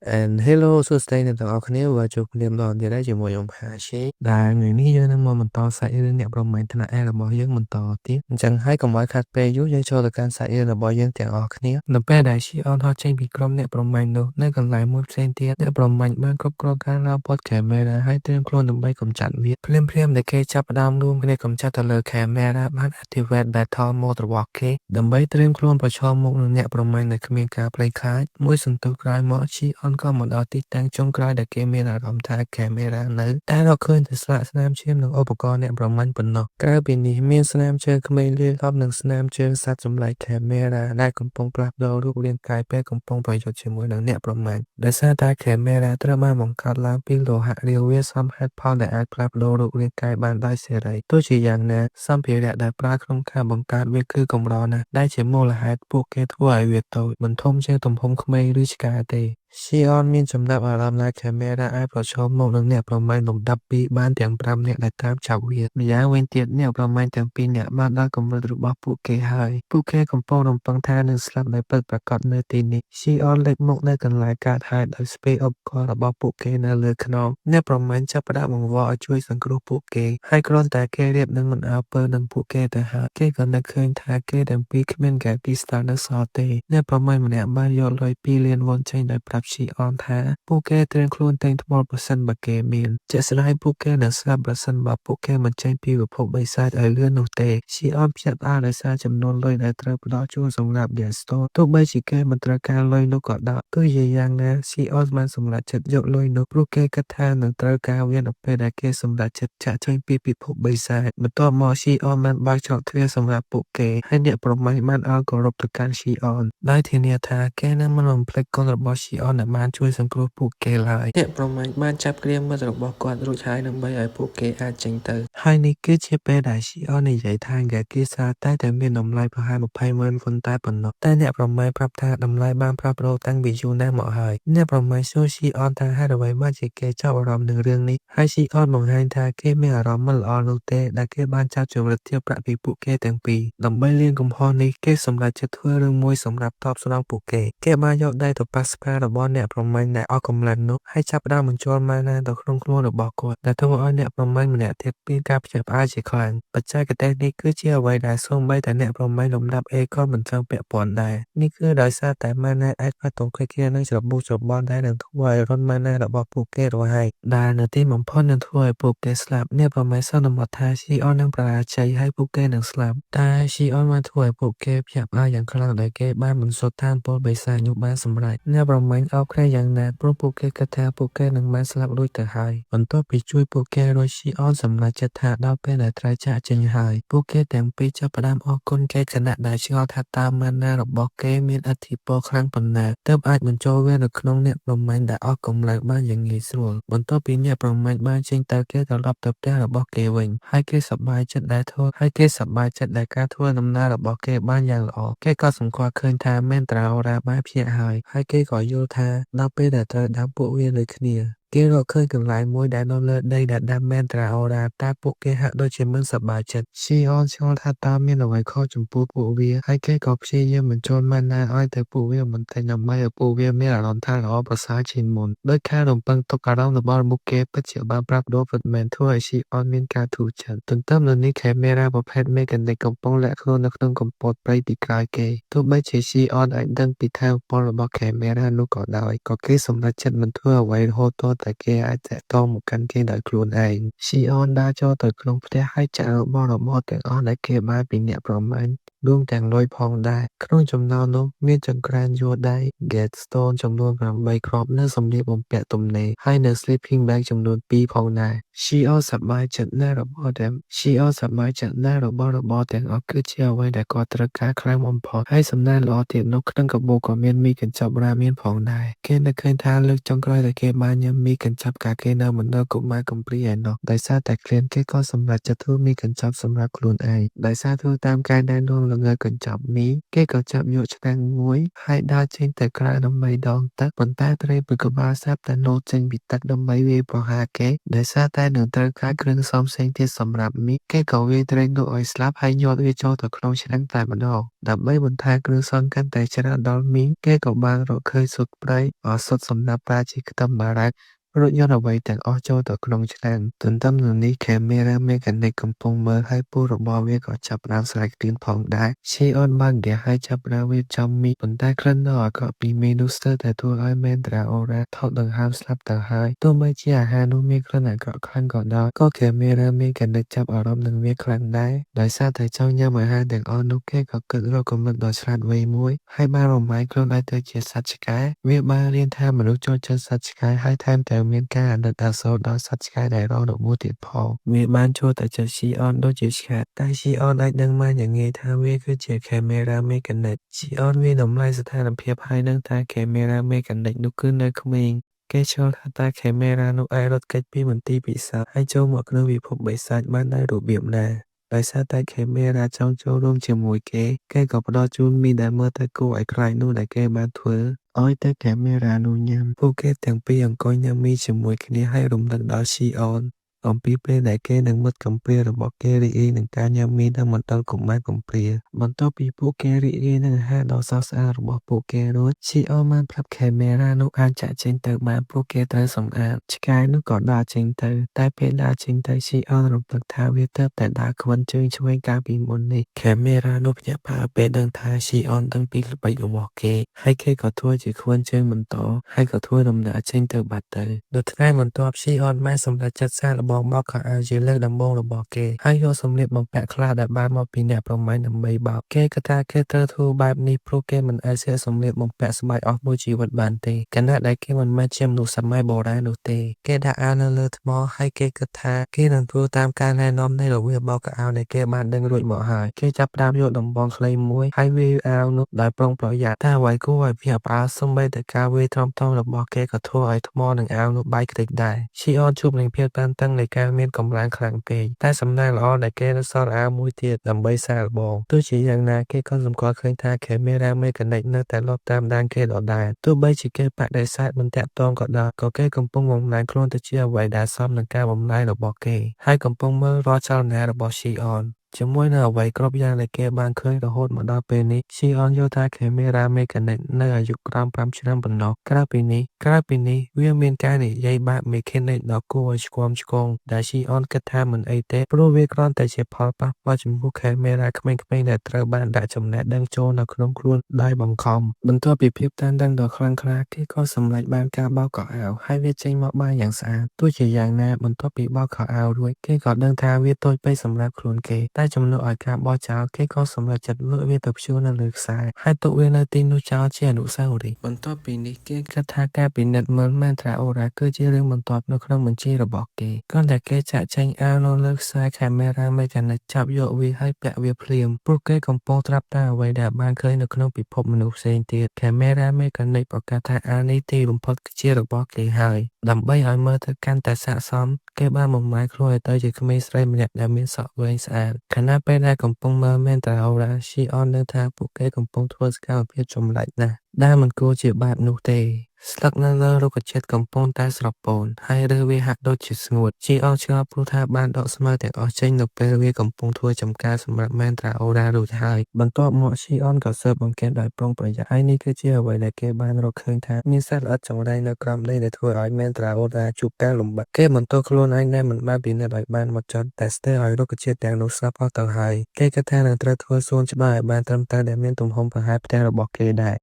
And hello សួស្តីអ្នកទាំងអស់គ្នាវិលជួបគ្នាម្ដងទៀតហើយជាមួយខ្ញុំហាឈេដែលថ្ងៃនេះយើងនឹងមកបន្តសាច់រឿងអ្នកប្រមាញ់ថ្នាក់ A របស់យើងបន្តទៀតអញ្ចឹងហើយកុំឲ្យខាត់ពេលយូរយើងចូលទៅកាន់សាច់រឿងរបស់យើងទាំងអស់គ្នានៅពេលដែលឈីអនហោះចេញពីក្រុមអ្នកប្រមាញ់នោះនៅកន្លែងមួយផ្សេងទៀតអ្នកប្រមាញ់បានគ្រប់គ្រងការឡោមព័ទ្ធកាមេរ៉ាហើយត្រៀមខ្លួនដើម្បីកម្ចាត់វាភ្លាមៗដែលគេចាប់ផ្ដើមរួមគ្នាកម្ចាត់ទៅលើកាមេរ៉ាបាន activate battle mode របស់គេដើម្បីត្រៀមខ្លួនប្រឈមមុខនឹងអ្នកប្រមាញ់ដោយគ្មានការភ័យខ្លាចមួយសន្ទុះក្រោយមកឈីអនក៏មកដល់ទីតាំងចុងក្រោយដែលគេមានអារម្មណ៍ថាកាមេរ៉ានៅតែរកឃើញតែស្លាកស្នាមឈាមនិងឧបករណ៍អ្នកប្រមាញ់ប៉ុណ្ណោះក្រៅពីនេះមានស្នាមជើងក្មេងលាយឡំនិងស្នាមជើងសត្វចម្លែកកាមេរ៉ាដែលកំពុងផ្លាស់ប្ដូររូបរាងកាយពេលកំពុងប្រយុទ្ធជាមួយនឹងអ្នកប្រមាញ់ដោយសារតែកាមេរ៉ាត្រូវបានបង្កើតឡើងពីលោហៈរាវវាសមហេតុផលដែលអាចផ្លាស់ប្ដូររូបរាងកាយបានដោយសេរីទោះជាយ៉ាងណាសម្ភារៈដែលប្រើក្នុងការបង្កើតវាគឺកម្រណាស់ដែលជាមូលហេតុពួកគេធ្វើឲ្យវាតូចមិនធំជាងទំហំក្មេងឬឆ្កែទេ ស៊ីអនមានចំណាប់អារម្មណ៍ថាកាមេរ៉ាអាចប្រឈមមុខនឹងអ្នកប្រមាញ់លំដាប់ពីរបានទាំងប្រាំនាក់ដែលតាមចាប់វា ម្យ៉ាងវិញទៀតអ្នកប្រមាញ់ទាំងពីរនាក់បានដល់កម្រិតរបស់ពួកគេហើយ ពួកគេកំពុងរំពឹងថានឹងស្លាប់ដោយពិតប្រាកដនៅទីនេះ ស៊ីអនលេចមុខនៅកន្លែងកើតហេតុដោយស្ពាយឧបករណ៍របស់ពួកគេនៅលើខ្នងអ្នកប្រមាញ់ចាប់ផ្ដើមអង្វរឲ្យជួយសង្គ្រោះពួកគេ ហើយគ្រាន់តែគេរៀបនឹងមិនអើពើនឹងពួកគេទៅហើយគេក៏នឹកឃើញថាគេទាំងពីរគ្មាន Gate Crystal នៅសល់ទេអ្នកប្រមាញ់ម្នាក់បានយកលុយ2លានវ៉ុនចេញដោយប្រាប់ស៊ីអនថាពួកគេត្រៀមខ្លួនទិញថ្មប្រសិនបើគេមានជាក់ស្ដែងពួកគេនឹងស្លាប់ប្រសិនបើពួកគេមិនចេញពីពិភពបិសាចឲ្យលឿននោះទេស៊ីអនភ្ញាក់ផ្អើលដោយសារចំនួនលុយដែលត្រូវផ្ដល់ជូនសម្រាប់ Gaston ទោះបីជាគេមិនត្រូវការលុយនោះក៏ដោយទោះជាយ៉ាងណាស៊ីអនបានសម្រេចចិត្តយកលុយនោះព្រោះគេគិតថានឹងត្រូវការវានៅពេលដែលគេសម្រេចចិត្តចាកចេញពីពិភពបិសាចបន្ទាប់មកស៊ីអនបានបើកច្រកទ្វារសម្រាប់ពួកគេហើយអ្នកប្រមាញ់បានអោនគោរពទៅកាន់ស៊ីអនដោយធានាថាគេនឹងមិនបំភ្លេចគុណរបស់ស៊ីអនដែលបានជួយសង្គ្រោះពួកគេឡើយអ្នកប្រមាញ់បានចាប់គ្រាមិត្តរបស់គាត់រួចហើយដើម្បីឲ្យពួកគេអាចចេញទៅហើយនេះគឺជាពេលដែលស៊ីអននិយាយថា Gate Crystal តែតែមានតម្លៃប្រហែល20ម៉ឺនវ៉ុនតែប៉ុណ្ណោះតែអ្នកប្រមាញ់ប្រាប់ថាតម្លៃបានផ្លាស់ប្ដូរតាំងពីយូរណាស់មកហើយអ្នកប្រមាញ់សួរស៊ីអនថាហេតុអ្វីបានជាគេចាប់អារម្មណ៍នឹងរឿងនេះហើយស៊ីអនបង្ហាញថាគេមានអារម្មណ៍មិនល្អនោះទេដែលគេបានចាប់ជំរិតទារប្រាក់ពីពួកគេទាំងពីរដើម្បីលាងកំហុសនេះគេសម្រេចចិត្តធ្វើរឿងមួយសម្រាប់តបស្នងពួកគេគេបានយកដៃទៅប៉ះស្មារបស់អ្នកប្រមាញ់ដែលអស់កម្លាំងនោះហើយចាប់ផ្ដើមបញ្ចូលម៉ាណាទៅក្នុងខ្លួនរបស់គាត់ដែលធ្វើឲ្យអ្នកប្រមាញ់ម្នាក់ទៀតមានការភ្ញាក់ផ្អើលជាខ្លាំងបច្ចេកទេសនេះគឺជាអ្វីដែលសូម្បីតែអ្នកប្រមាញ់លំដាប់ A ក៏មិនចង់ពាក់ព័ន្ធដែរនេះគឺដោយសារតែម៉ាណាអាចប៉ះទង្គិចគ្នានឹងច្របូកច្របល់ដែលនឹងធ្វើឲ្យរន្ធម៉ាណារបស់ពួកគេរហែកដែលនៅទីបំផុតនឹងធ្វើឲ្យពួកគេស្លាប់អ្នកប្រមាញ់សន្មតថាស៊ីអននឹងបរាជ័យហើយពួកគេនឹងស្លាប់តែស៊ីអនបានធ្វើឲ្យពួកគេភ្ញាក់ផ្អើលយ៉ាងខ្លាំងដោយគេបានបន្សុទ្ធថាមពលបិសាចនោះបានសម្រេចអ្នកប្រមាញ់អោបគ្នាយ៉ាងណាព្រោះពួកគេគិតថាពួកគេនឹងបានស្លាប់រួចទៅហើយបន្ទាប់ពីជួយពួកគេរួចស៊ីអនសម្រេចចិត្តថាដល់ពេលដែលត្រូវចាកចេញហើយពួកគេទាំងពីរចាប់ផ្ដើមអរគុណគេខណៈដែលឆ្ងល់ថាតើម៉ាណារបស់គេមានឥទ្ធិពលខ្លាំងប៉ុណ្ណាទើបអាចបញ្ចូលវានៅក្នុងអ្នកប្រមាញ់ដែលអស់កម្លាំងបានយ៉ាងងាយស្រួលបន្ទាប់ពីអ្នកប្រមាញ់បានចេញទៅគេត្រឡប់ទៅផ្ទះរបស់គេវិញហើយគេសប្បាយចិត្តដែលធ្វើហើយគេសប្បាយចិត្តដែលការធ្វើដំណើររបស់គេបានយ៉ាងល្អគេក៏សម្គាល់ឃើញថាមែនត្រាអូរ៉ាបានភ្ញាក់ហើយហើយគេក៏យល់ថាដល់ពេលដែលត្រូវដាំពួកវាដូចគ្នាគេរកឃើញកន្លែងមួយដែលនៅលើដីដែលដាំមែនត្រាអូរ៉ាតែពួកគេហាក់ដូចជាមិនសប្បាយចិត្តស៊ីអនឆ្ងល់ថាតើមានអ្វីខុសចំពោះពួកវាហើយគេក៏ព្យាយាមបញ្ចូលម៉ាណាឲ្យទៅពួកវាបន្តិចដើម្បីឲ្យពួកវាមានអារម្មណ៍ថាល្អប្រសើរជាងមុនដោយការរំពឹងទុកអារម្មណ៍របស់ពួកគេពិតជាបានប្រាប់ដូរពិតមែនធ្វើឲ្យស៊ីអនមានការធូរចិត្តទន្ទឹមនឹងនេះកាមេរ៉ាប្រភេទមេកានិកកំពុងលាក់ខ្លួននៅក្នុងកំពតព្រៃពីក្រោយគេទោះបីជាស៊ីអនអាចដឹងពីថាមពលរបស់កាមេរ៉ានោះក៏ដោយក៏គេសម្រេចចិត្តមិនធ្វើអ្វីរហូតទាល់តែគេអាចទាក់ទងមកកាន់គេដោយខ្លួនឯងស៊ីអនដើរចូលទៅក្នុងផ្ទះហើយចាក់របស់របរទាំងអស់ដែលគេបានពីអ្នកប្រមាញ់រួមទាំងលុយផងដែរក្នុងចំណោមនោះមានចង្ក្រានយួរដៃ Gate Stone ចំនួន8គ្រាប់និងសម្លៀកបំពាក់ទំនេរហើយនិង Sleeping Bag ចំនួន2ផងដែរ ស៊ីអនសប្បាយចិត្តណាស់របស់ទាំងស៊ីអនសប្បាយចិត្តណាស់របស់របរទាំងអស់គឺជាអ្វីដែលគាត់ត្រូវការខ្លាំងបំផុតហើយសំណាងល្អទៀតនោះក្នុងកាបូបក៏មានមីកញ្ចប់រ៉ាមានផងដែរគេនឹកឃើញថាលើកចុងក្រោយដែលគេបានញ៉ាំមីកញ្ចប់កាលគេនៅមណ្ឌលកុមារកំព្រាឯណោះដោយសារតែឃ្លានគេក៏សម្រេចចិត្តធ្វើមីកញ្ចប់សម្រាប់ខ្លួនឯងដោយសារធ្វើតាមការណែនាំ នៅលើកញ្ចប់មីគេក៏ចាប់យកឆ្នាំងមួយហើយដើរចេញទៅក្រៅដើម្បីដងទឹកប៉ុន្តែត្រីមួយក្បាលស្រាប់តែលោតចេញពីទឹកដើម្បីវាយប្រហារគេដោយសារតែនឹងត្រូវការគ្រឿងផ្សំផ្សេងទៀតសម្រាប់មីគេក៏វាយត្រីនោះឲ្យស្លាប់ហើយញាត់វាចូលទៅក្នុងឆ្នាំងតែម្ដងដើម្បីបន្ថែមគ្រឿងផ្សំកាន់តែច្រើនដល់មីគេក៏បានរកឃើញស៊ុតប្រៃឱសថសម្រាប់ប្រើជាខ្ទឹមបារាំងរួចយកអ្វីទាំងអស់ចូលទៅក្នុងឆ្នាំងទន្ទឹមនឹងនេះ Camera Mechanic កំពុងមើលហើយពូរបស់វាក៏ចាប់ផ្ដើមស្រែកក្រៀនផងដែរ Shion បើកហ្គាសហើយចាប់ផ្ដើមរៀបចំមីប៉ុន្តែក្លិនដ៏អាក្រក់ពីមីនោះស្ទើរតែធ្វើឲ្យ Mandragora ថប់ដង្ហើមស្លាប់ទៅហើយទោះបីជាអាហារនោះមានក្លិនអាក្រក់ខ្លាំងក៏ដោយក៏ Camera Mechanic ចាប់អារម្មណ៍នឹងវាខ្លាំងដែរដោយសារតែចង់ញ៉ាំអាហារទាំងអស់នោះគេក៏គិតរកគំនិតដ៏ឆ្លាតវៃមួយហើយបានបំលែងខ្លួនឲ្យទៅជាសត្វឆ្កែវាបានរៀនថាមនុស្សចូលចិត្តសត្វឆ្កែហើយថែមទាំងមានការអាណិតអាសូរដល់សត្វឆ្កែដែលរងរបួសទៀតផងវាបានចូលទៅជិត Shion ដូចជាឆ្កាតតែ Shion អាចដឹងបានយ៉ាងងាយថាវាគឺជា Camera Mechanic Shion វាតម្លៃស្ថានភាពហើយដឹងថា Camera Mechanic នោះគឺនៅក្មេងគេឆ្ងល់ថាតើ Camera នោះអាចរត់គេចពីមន្ទីរពិសោធន៍ហើយចូលមកក្នុងពិភពបិសាចបានដោយរបៀបណាដោយសារតែ Camera ចង់ចូលរួមជាមួយគេគេក៏ផ្ដល់ជូនមីដែលមើលទៅគួរឲ្យខ្លាចនោះដែលគេបានធ្វើឲ្យទៅ Camera នោះញ៉ាំពួកគេទាំងពីរអង្គុយញ៉ាំមីជាមួយគ្នាហើយរំលឹកដល់ Shion អំពីពេលដែលគេនិងមិត្តកំព្រារបស់គេរីករាយនឹងការញ៉ាំមីនៅមណ្ឌលកុមារកំព្រាបន្ទាប់ពីពួកគេរីករាយនឹងអាហារដ៏ស្រស់ស្អាតរបស់ពួកគេរួច Shion បានប្រាប់ Camera នោះអាចចាក់ចេញទៅបានព្រោះគេត្រូវសម្អាតឆ្កែនោះក៏ដើរចេញទៅតែពេលដើរចេញទៅ Shion រំលឹកថាវាទើបតែដើរខ្វិនជើងឆ្វេងកាលពីមុននេះ Camera នោះភ្ញាក់ផ្អើលពេលដឹងថា Shion ដឹងពីល្បិចរបស់គេហើយគេក៏ធ្វើជាខ្វិនជើងបន្តហើយក៏ធ្វើដំណើរចេញទៅបាត់ទៅនៅថ្ងៃបន្ទាប់ Shion បានសម្រេចចិត្តសាកល្បងបោកខោអាវជាលើកដំបូងរបស់គេហើយយកសម្លៀកបំពាក់ខ្លះដែលបានមកពីអ្នកប្រមាញ់ដើម្បីបោកគេគិតថាគេត្រូវធ្វើបែបនេះព្រោះគេមិនអាចស្លៀកសម្លៀកបំពាក់ស្បែកអស់មួយជីវិតបានទេខណៈដែលគេមិនមែនជាមនុស្សសម័យបុរាណនោះទេគេដាក់អាវនៅលើថ្មហើយគេគិតថាគេនឹងធ្វើតាមការណែនាំនៃរបៀបបោកខោអាវដែលគេបានដឹងរួចមកហើយគេចាប់ផ្ដើមយកដំបងខ្លីមួយហើយវាយអាវនោះដោយប្រុងប្រយ័ត្នតែអ្វីគួរឲ្យភ្ញាក់ផ្អើលសូម្បីតែការវាយត្រង់ៗរបស់គេក៏ធ្វើឲ្យថ្មនិងអាវនោះបែកខ្ទេចដែរ Shion ជួបនឹងភាពតានតឹងនៃការមានកម្លាំងខ្លាំងពេកតែសំណាងល្អដែលគេនៅសល់អាវមួយទៀតដើម្បីសាកល្បងទោះជាយ៉ាងណាគេក៏សម្គាល់ឃើញថា Camera Mechanic នៅតែលបតាមដានគេដដែលទោះបីជាគេបដិសេធមិនទាក់ទងក៏ដោយក៏គេកំពុងបំលែងខ្លួនទៅជាអ្វីដែលសមនឹងការបំលែងរបស់គេហើយកំពុងមើលរាល់ចលនារបស់ Shion ជាមួយនឹងអ្វីគ្រប់យ៉ាងដែលគេបានឃើញរហូតមកដល់ពេលនេះ Shion យល់ថា Camera Mechanic នៅអាយុក្រោម5ឆ្នាំប៉ុណ្ណោះក្រៅពីនេះក្រៅពីនេះវាមានការនិយាយបែប Mechanic ដ៏គួរឲ្យឆ្គាំឆ្គងដែល Shion គិតថាមិនអីទេព្រោះវាគ្រាន់តែជាផលប៉ះពាល់ចំពោះ Camera ក្មេងៗដែលត្រូវបានដាក់ចំណេះដឹងចូលនៅក្នុងខ្លួនដោយបង្ខំបន្ទាប់ពីភាពតានតឹងដ៏ខ្លាំងក្លាគេក៏សម្រេចបានការបោកខោអាវហើយវាចេញមកបានយ៉ាងស្អាតទោះជាយ៉ាងណាបន្ទាប់ពីបោកខោអាវរួចគេក៏ដឹងថាវាតូចពេកសម្រាប់ខ្លួនគេតែជំនួសឲ្យការបោះចោលគេក៏សម្រេចចិត្តលក់វាទៅព្យួរនៅលើខ្សែហើយទុកវានៅទីនោះចោលជាអនុស្សាវរីយ៍បន្ទាប់ពីនេះគេគិតថាការពិនិត្យមើល Mandragora គឺជារឿងបន្ទាប់នៅក្នុងបញ្ជីរបស់គេគ្រាន់តែគេចាក់ចេញអាវនៅលើខ្សែ Camera Mechanic ចាប់យកវាហើយពាក់វាភ្លាមព្រោះគេកំពុងត្រាប់តាមអ្វីដែលបានឃើញនៅក្នុងពិភពមនុស្សផ្សេងទៀត Camera Mechanic ប្រកាសថាអាវនេះទីបំផុតគឺជារបស់គេហើយដើម្បីឲ្យមើលទៅកាន់តែស័ក្តិសមគេបានបំលែងខ្លួនឲ្យទៅជាក្មេងស្រីម្នាក់ដែលមានសក់វែងស្អាតខណៈពេលដែលកំពុងមើល Mandragora Shion ដឹងថាពួកគេកំពុងធ្វើសកម្មភាពចម្លែកណាស់ដែលមិនគួរជាបែបនោះទេស្លឹកនៅលើរុក្ខជាតិកំពុងតែស្រពោនហើយឫសវាហាក់ដូចជាស្ងួត Shion ឆ្ងល់ព្រោះថាបានដកស្មៅទាំងអស់ចេញនៅពេលវាកំពុងធ្វើចម្ការសម្រាប់ Mandragora រួចហើយបន្ទាប់មក Shion ក៏ស៊ើបអង្កេតដោយប្រុងប្រយ័ត្នហើយនេះគឺជាអ្វីដែលគេបានរកឃើញថាមានសត្វល្អិតចង្រៃនៅក្រោមដីដែលធ្វើឲ្យ Mandragora ជួបការលំបាកគេបន្ទោសខ្លួនឯងដែលមិនបានពិនិត្យឲ្យបានហ្មត់ចត់តែស្ទើរឲ្យរុក្ខជាតិទាំងនោះស្លាប់អស់ទៅហើយគេគិតថានឹងត្រូវធ្វើសួនច្បារឲ្យបានត្រឹមត្រូវដែលមានទំហំប្រហែលផ្ទះរបស់គេដែរ។